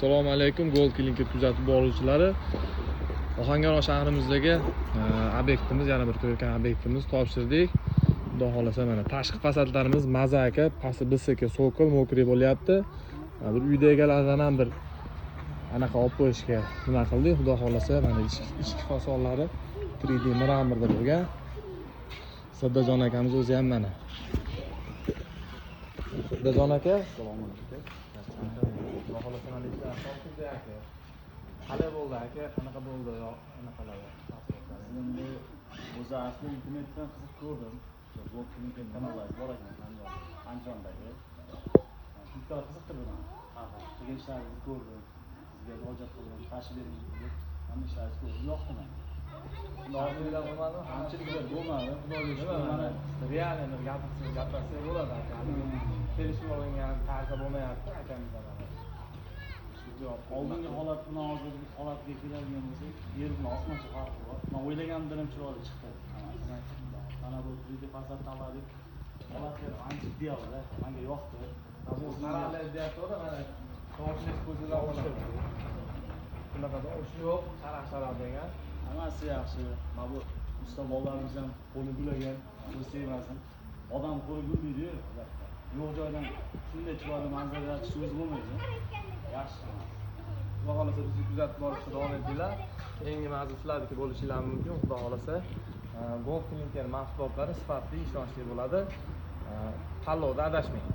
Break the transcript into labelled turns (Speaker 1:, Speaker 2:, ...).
Speaker 1: Assalomu alaykum, Gold Klinker kuzatib boruvchilari. Ohangaron shahrimizdagi obyektimiz, yana bir ko'rgan obyektimiz topshirdik. Xudo xohlasa, mana tashqi fasadlarimiz mozaika, pasti BSK цоколь, мокрый bo'lyapti. Bir uyda egalaridan ham bir anaqa olib qo'yishga nima qildik. Xudo xohlasa, mana ichki fasonlari 3D мрамор da bo'lgan. Saddajon akamiz o'zi ham mana. Saddajon aka,
Speaker 2: Assalomu alaykum.
Speaker 1: Xudo xohlasa, mana ishlar topshirdik, aka. Qalay bo'ldi, aka? Qanaqa bo'ldi yo anaqalar? Taassurotlar?
Speaker 2: Endi o'zi asli internetdan qiziq ko'rdim. O'sha Gold Klinker kanallar bor ekan Andijondagi. Bitta qiziqtirdi meni. Qilgan ishlaringizni ko'rdim. Sizga murojaat qildim, tashrif bering deb hamma ishlaringizni ko'rdim, yoqdi menga.
Speaker 1: Kamchiliklar bo'lmadimi?
Speaker 2: Kamchiliklar bo'lmadi, Xudoga
Speaker 1: Nima
Speaker 2: shukur, mana
Speaker 1: mana реально bir gapirsa gapirsak bo'ladi, aka. Kelishib olingan tarzda bo'lmayapti akamizda mana.
Speaker 2: Oldingi holat bilan hozirgi holatga keladigan bo'lsak, yer bilan osmoncha farqi bor. Men o'ylaganimdan ham chiroyli chiqdi. Mana bu 3D fasad tanladik. Holatlar ancha idealda, menga yoqdi.
Speaker 1: Marallar deyapti, mana toshli ko'zlar bo'ladi. Bunaqa osh yo'q, sharaq sharaq degan.
Speaker 2: Hammasi yaxshi. Mana bu usta bolalarimiz ham qo'li gul ekan, ko'z tegmasin. Odam qo'li gul deydi-yu. Yo'q joydan shunday chiroyli manzara yaratish o'zi bo'lmaydi. Yaxshi.
Speaker 1: Xudo xohlasa, bizni kuzatib borishda davom etinglar. Keyingi manzil sizlarniki bo'lishinglar mumkin, Xudo xohlasa. Gold Klinker mahsulotlari sifatli, ishonchli bo'ladi. Tanlovda adashmang.